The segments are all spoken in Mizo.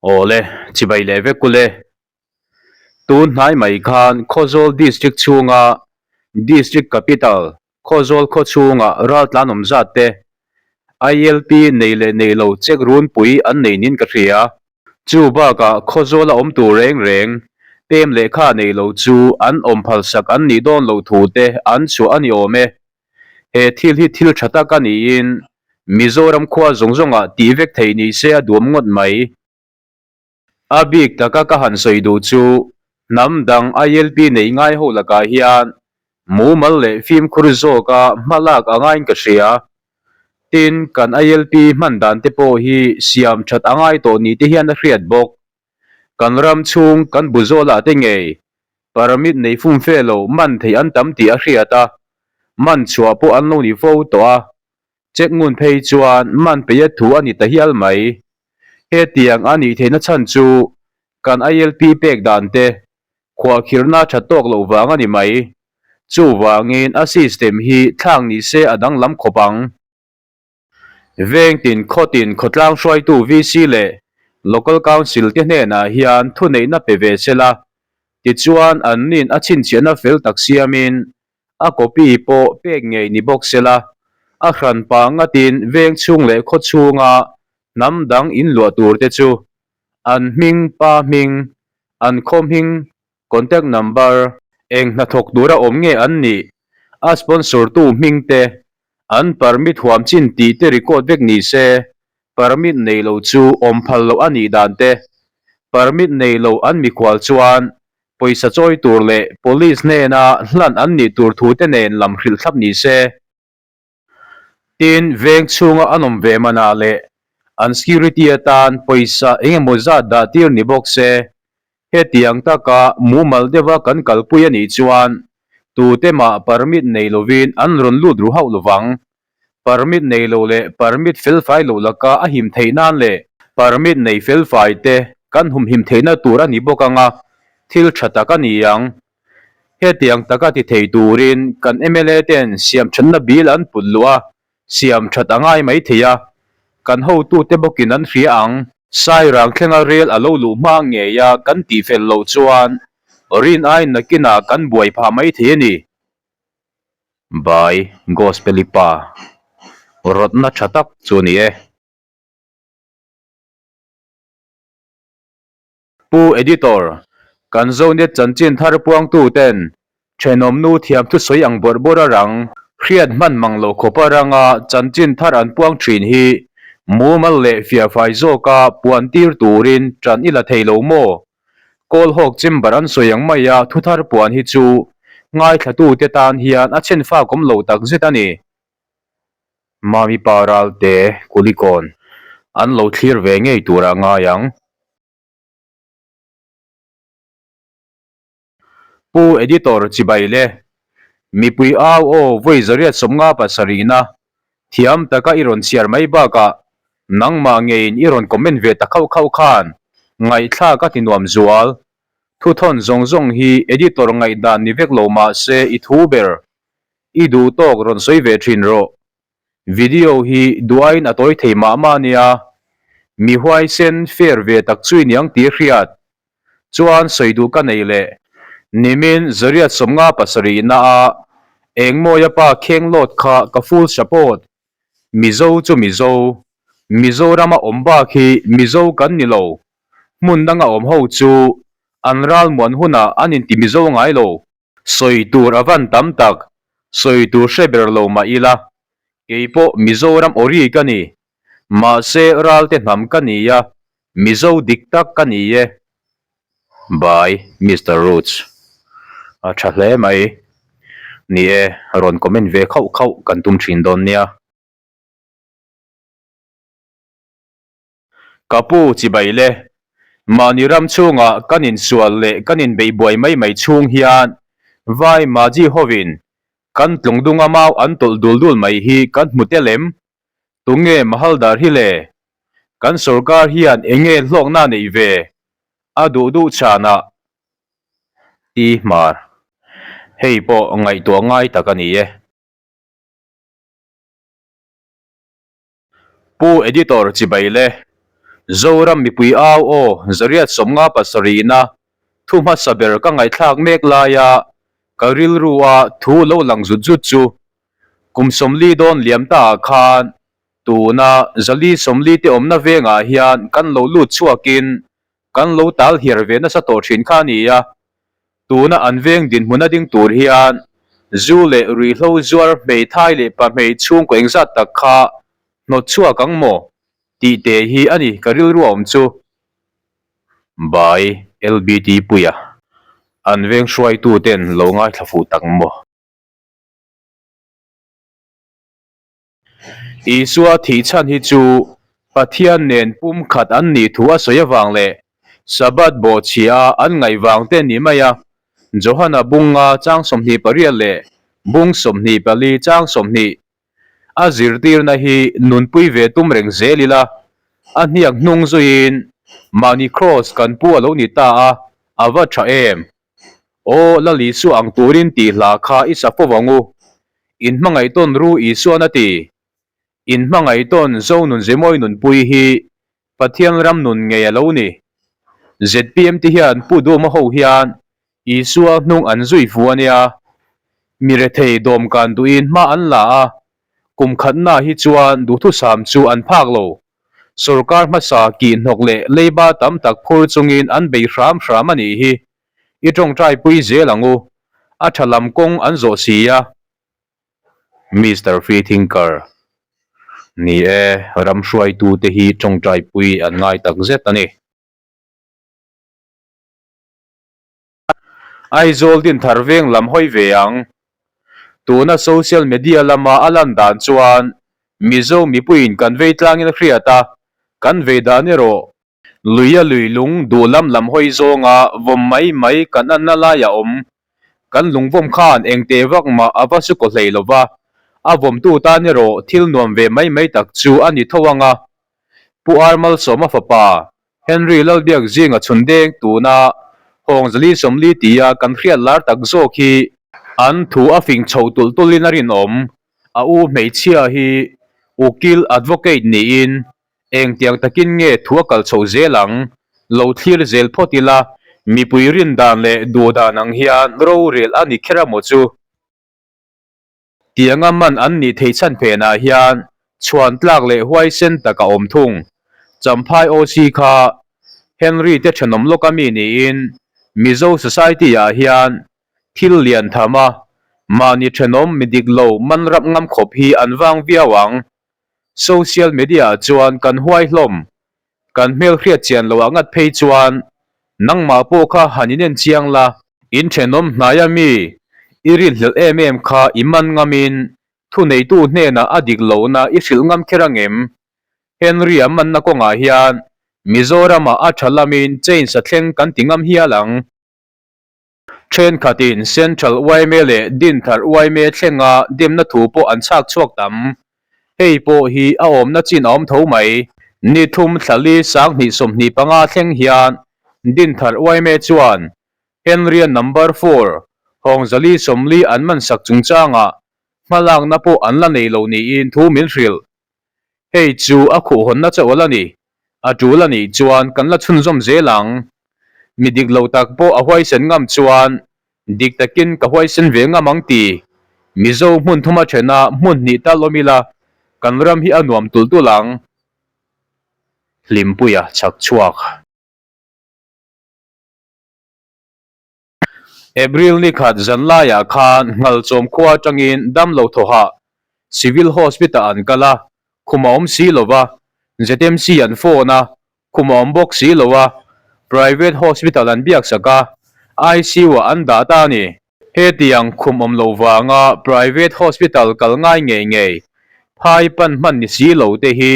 Awle, chibai leh vek ule. Tun hnai mai khan Khawzawl District chhunga District Capital Khawzawl khaw chhunga raltlan awm zat te ILP nei leh nei lo check runpui an nei nin ka hria. Chu bakah Khawzawla awm tur reng reng pem lehkha nei lo chu an awm phalsak an nih dawn loh thu te an chhuah a ni awm e. He thil hi thil tha tak a niin Mizoram khua zawng zawngah tih vek theih ni se a duam ngawt mai. A bik taka ka han sawi duh chu hnam dang ILP neih ngai ho lakah hian mumal leh fimkhur zawka hma lak a ngaiin ka hria. Tin, kan ILP hman dan te pawh hi siam that a ngai tawh ni te hian a hriat bawk. Kan ram chhung kan bu zawlah te ngei Permit nei fum fe lo man theih an tam tih a hriat a, man chhuah pawh an lo ni fo tawh a, check ngun phei chuan man peia thu a ni ta hial mai. Hetiang a nih theihna chhan chu kan ILP pek dan te khuahkhirhna tha tawk loh vang a ni mai. Chuvangin a system hi thlak ni se a danglam khawp ang. Vengtin khawtin khawtlang hruaitu VC leh Local Council te hnenah hian thuneihna pe ve se la, tichuan an nin a chhinchhiahna fel tak siamin a copy pawh pek ngei ni bawk se la, a hran pah ngatin veng chhung leh khaw chhunga hnam dang inluah tur te chu an hming, pa hming, an khaw hming, Contact number, eng hnathawk tura awm nge an nih, a sponsor tu hming te, an permit huam chin tih te record vek ni se, permit nei lo chu awm phal loh a nih dan te, permit nei lo an mikhual chuan pawisa chawi tur leh police hnena hlan an nih tur thu te nen lam hrilh thlap ni se. Tin, veng chhunga an awm ve manah leh an security atan pawisa eng emaw zat dah tir ni bawk se, hetiang taka mumal deuha kan kalpui a nih chuan tute mah permit nei lovin an rawn lut ru hauh lovang. Permit nei lo leh permit felfai loh laka a him theih nan leh permit nei felfai te kan humhim theihna tur a ni bawk anga thil tha tak a ni ang. Hetiang taka ti thei turin kan mla ten siam thatna bill an put luh a, siam that a ngai mai thei a, kan hotute bawkin an hria ang. Sairang thlenga rel a lo luh hma ngei a kan tih fel loh chuan rin aiin nakinah kan buai phah mai thei a ni. By Gospel-i pa rawtna tha tak chu a ni e. Pu Editor, kan Zonet chanchin thar puangtu ten thenawmnu thiam thusawi ang bawrh bawrh a rang, hriat hman mang loh khawp a ranga chanchin thar an puang thin hi mumal leh fiahfai zawka puan tir turin tan i la thei lo maw? Kawlhawk chamber an sawi ang maia thuthar puan hi chu ngaithlatute tan hian a chhenfak awm lo takzet a ni. Mami pa Ralte Kulikawn an lo thlir ve ngei turah ngai ang. Pu Editor Chibai le, mipui au aw vawi zariat 57na thiam taka i rawn chhiar mai bakah nangmah ngeiin i rawn comment ve ta khauh khauh khan ngaihthlak a ti nuam zual. Thuthawn zawng zawng hi Editor ngaihdan ni vek lo mahse i thu ber i duh tawk rawn sawi ve thin rawh. Video hi duaiin a tawi thei mah mah nia, mi huaisen fair ve tak chu i niang tih hriat chuan sawi duh ka nei leh. Nimin zariat 57 na a Engmawia pa kheng lawt kha ka full support. Mizo chu Mizo, Mizorama awm bak hi Mizo kan ni lo. Hmun danga awm ho chu an ralmuan hunah an inti Mizo ngai lo. Sawi tur a van tam tak, sawi tur hre ber lo mah ila, kei pawh Mizoram ori ka ni, mahse Ralte hnam ka ni a, Mizo dik tak ka ni e. By Mister Roots. A tha hle mai. Ni e, rawn comment ve khauh khauh kan tum thin dawn nia. Ka pu chibai le, mahni ram chhungah kan insual leh kan inbeih buai mai mai chhung hian vai Maji hovin kan tlungdunga mau an tawlh dul dul mai hi kan hmu tel em? Tunge Mahaldar hi le? Kan sorkar hian enge hlawkna neih ve a duh duh chhanah ti hmar. Hei pawh ngaihtuah ngai tak a ni e. Pu Editor chibai le. Zoram mipui au aw zariat 57 na thu hmasa ber ka ngaihthlak mek laia ka rilrua thu lo lang zut zut chu kum 40 dawn liam ta ah khan tuna 440 te awmna vengah hian kan lo lut chhuakin kan lo tal hiar ve nasa tawh thin kha a ni a. Tuna an veng dinhmun a ding tur hian zu leh ruihhlo zuar hmeithai leh pahmei chhungkaw engzat tak kha hnawt chhuak ang maw? tih te hi a ni ka rilru a awm chu. By LBT Puia. An veng hruaitu ten lo ngaithla fuh tak maw? Isua thih chhan hi chu Pathian nen pumkhat an nih thu a sawi avang leh Sabbath bawhchhia an ngaih vang te ni mai a. Johana bunga chang 28 leh bung 24 chang 20 a zirtirna hi nunpui ve tum reng zel ila a hniak hnung zuiin mahni kraws kan pu a lo ni ta a, a va tha em? Aw Lal Isua ang turin tih hla kha i sa fo vang u. In hmangaih tawn ru Isuan a ti. In hmangaih tawn Zo nun zemawi nunpui hi Pathian ram nun ngei a lo ni. ZPM te hian Pu Duhma ho hian Isua hnung an zui fu a nia. Mi rethei dawmkan duhin hma an la a, kum khatna hi chuan duhthusam chu an phak lo. Sorkar hmasa kihhnawk leh leiba tam tak phur chungin an bei hram hram a nih hi. I tawngtai pui zel ang u. A tha lam kawng an zawh si a. Mister Freethinker, Ni e, ram hruaitute hi tawngtai pui an ngai tak zet a ni. Aizawl Dinthar veng lam hawi ve ang. Tuna social media lama a lan dan chuan Mizo mipuiin kan vei tlangin a hriat a, kan vei dan erawh luia lui lung duh lam lam hawi zawnga vawm mai mai kan anna laia awm. Kan lungvawm khan engte vak mah a va su kaw hlei lova, a vawmtu tan erawh thil nuam ve mai mai tak chu a ni tho ang a. Pu Ar Malsawma fapa Henry Lalbiak zinga chhun deng tuna Hawng 440 tia kan hriat lar tak zawk hi an thu a fing chho tulh tulhin a rinawm. A u hmeichhia hi ukil advocate niin engtiang takin nge thu a kal chhoh zel ang? Lo thlir zel phawt ila mipui rin dan leh duh dan ang hian rorel a ni kher a maw chu? Tianga man an nih theih chhan phenah hian chhuan tlak leh huaisen tak a awm thung. Champhai OC kha Henry te thenawm lawk ami niin Mizo Society ah hian thil lian tham a, mahni thenawm mi dik lo man rap ngam khawp hi an vang viau ang. Social media ah chuan kan huai hlawm. Kan hmel hriat chian loh ah ngat phei chuan nangmah pawh kha han inen chiang la. In thenawm hnaia mi i rinhlelh em em kha i man ngamin thuneitu hnenah a dik lohna i hrilh ngam kher angem? Henry-a manna kawngah hian Mizoramah a tha lamin change a thleng kan ti ngam hial ang. Thenkhatin Central yma leh Dinthar yma thlenga demna thu pawh an chhak chhuak tam. Hei pawh hi a awmna chin a awm tho mai. Ni thum thla li 2025 thleng hian Dinthar yma chuan Henry-a number four Hawng 440 an man sak chungchangah hmalakna pawh an la nei lo niin thu min hrilh. Hei chu a khuhhawnna chauh a la ni. A tul a nih chuan kan la chhunzawm zel ang. Mi dik lo tak pawh a huaisen ngam chuan dik takin ka huaisen ve ngam ang ti. Mizo hmun thuma thena hmun hnih tal awm ila kan ram hi a nuam tulh tulh ang. Hlimpuia chhak chhuak. April ni khat zan laiah khan Nghalchawm khua atangin damlo thawhah Civil Hospital an kal a, khum a awm si lo va, ZMC an phone a, khum a awm bawk si lo a, Private Hospital an biak sak a, ICU ah an dah ta a ni. Hetiang khum awm lo vanga Private Hospital kal ngai ngei ngei, phai pan hman ni si lo te hi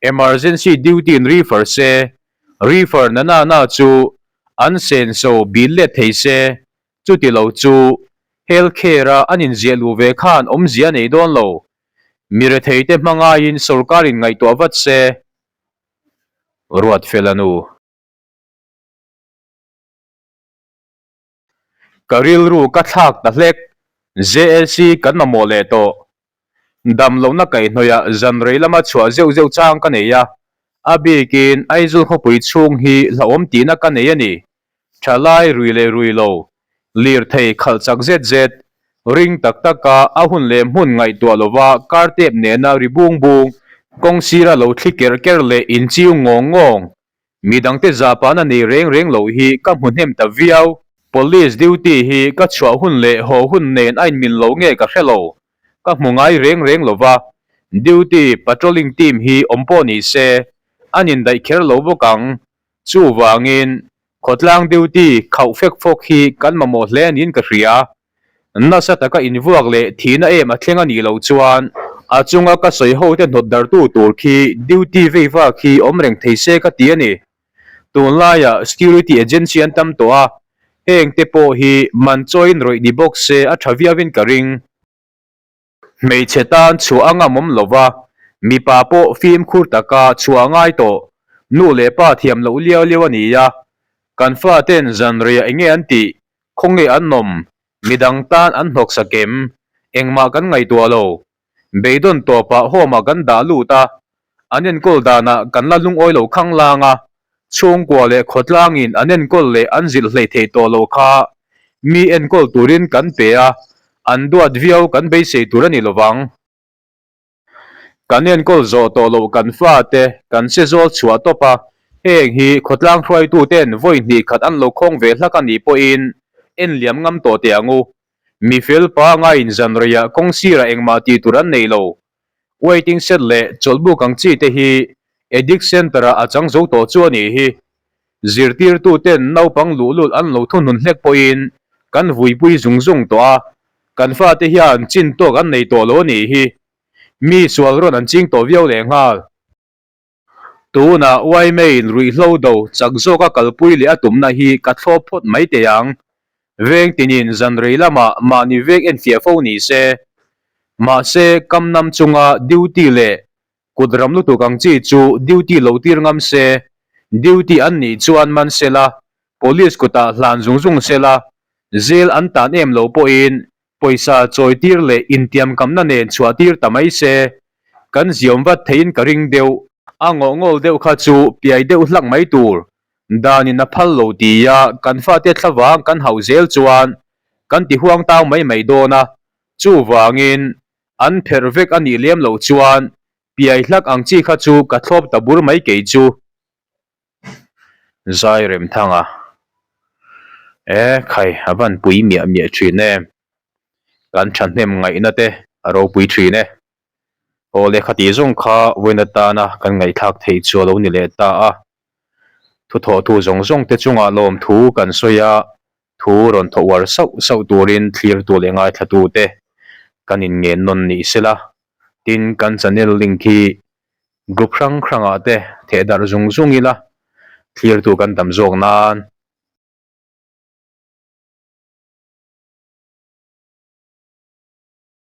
Emergency Duty in refer se, refer na na na chu An senso bil let thei se, chuti lo chu health care-a an inziah luh ve khan awmzia a nei dawn lo. Mi retheite hmangaiin sorkarin ngaihtuah vat se. Ruatfela nu. Ka rilru ka thlak ta hlek, JAC kan mamawh leh tawh. Dam lohna kaihhnawihah zan rei lama chhuah zeuh zeuh chang ka nei a. A bikin Aizawl khawpui chhung hi hlauhawm tihna ka nei a ni. Thalai rui leh rui lo, lirthei khalh chak zet zet, ring tak taka a hun leh hmun ngaihtuah lova kar tep nena ri bung bung, kawng sira lo thli ker ker leh inchiu ngawng ngawng, midangte zahpahna nei reng reng lo hi ka hmu hnem ta viau. Police duty hi ka chhuah hun leh haw hun nen a inmil lo nge ka hre lo, ka hmu ngai reng reng lova, duty patrolling team hi awm pawh ni se, an indaih kher lo bawk ang. Chuvangin, khawtlang duty khauh fek fawk hi kan mamawh hle niin ka hria. Nasa taka invuak leh thihna em a thleng a nih loh chuan a chunga ka sawi hote hnawt dartu tur khi duty vei vak hi awm reng thei se ka ti a ni. Tunlaiah security agency an tam tawh a, heng te pawh hi man chawiin rawih ni bawk se a tha viauin ka ring. Hmeichhe tan chhuah a ngamawm lo va, mipa pawh fimkhur taka chhuah a ngai tawh. Nu leh pa thiam loh liau liau a ni a, kan faten zanriah enge an tih, khawnge an nawm, midang tan an hnawksak em? Engmah kan ngaihtuah lo. Beidawn tawpah home ah kan dah lut a, an enkawl danah kan la lungawi lo khanglang a, chhungkua leh khawtlangin an enkawl leh an zilh hlei thei tawh lo kha mi enkawl turin kan pe a, an duat viau kan beisei tur a ni lovang. Kan enkawl zawh tawh loh kan fate kan se zawl chhuah tawp a, heng hi khawtlang hruaituten vawi hnih khat an lo khawng ve hlak a nih pawhin en liam ngam tawh teh ang u. Mi fel pa ngaiin zanreiah kawng sirah engmah tih tur an nei lo. Waiting shed leh chawlhbuk ang chi te hi Addict Centre ah a chang zo tawh chu a nih hi. Zirtirtu ten naupang luhlul an lo thunun hlek pawhin kan vuipui zung zung tawh a, kan fate hian chin tawk an nei tawh lo a nih hi. Mi sual rawn an ching tawh viau lehnghal. Tunah Uaimeiin ruihhlo do chak zawka kalpui leh a tumna hi ka thlawp phawt mai teh ang. Veng tinin zan rei lamah mahni veng enfiah fo ni se. Mahse, kam nam chunga duty leh kut ram lutuk ang chi chu duty lo tir ngam se, duty an nih chuan man se la, police kutah hlan zung zung se la, jail an tan em lo pawhin Pawisa chawitir leh intiamkamna nen chhuahtir ta mai se, kan ziawm vat theiin ka ring deuh. A ngawhngawl deuh kha chu piai deuh hlak mai tur, danin a phal lo tia kan fate thlavang kan hauh zel chuan kan ti huang tau mai mai dawn a, chuvangin an pherh vek a nih lem loh chuan piai hlak ang chi kha chu ka thlawp ta bur mai kei chu. Zai rem thang a, e khai a van pui miah miah thin e, kan thahnem ngaihna te a ropui thin e, aw lehkha tih zawng kha vawiin atana kan ngaihthlak theih chu a lo ni leh ta a, thuthawhtu zawng zawng te chungah lawmthu kan sawi a, thu rawn thaw uar sauh sauh turin thlirtu leh ngaithlatu te kan inngen nawn ni sela, tin kan channel link hi group hrang hrangah te thehdarh zung zung ila thlirtu kan tam zawk nan.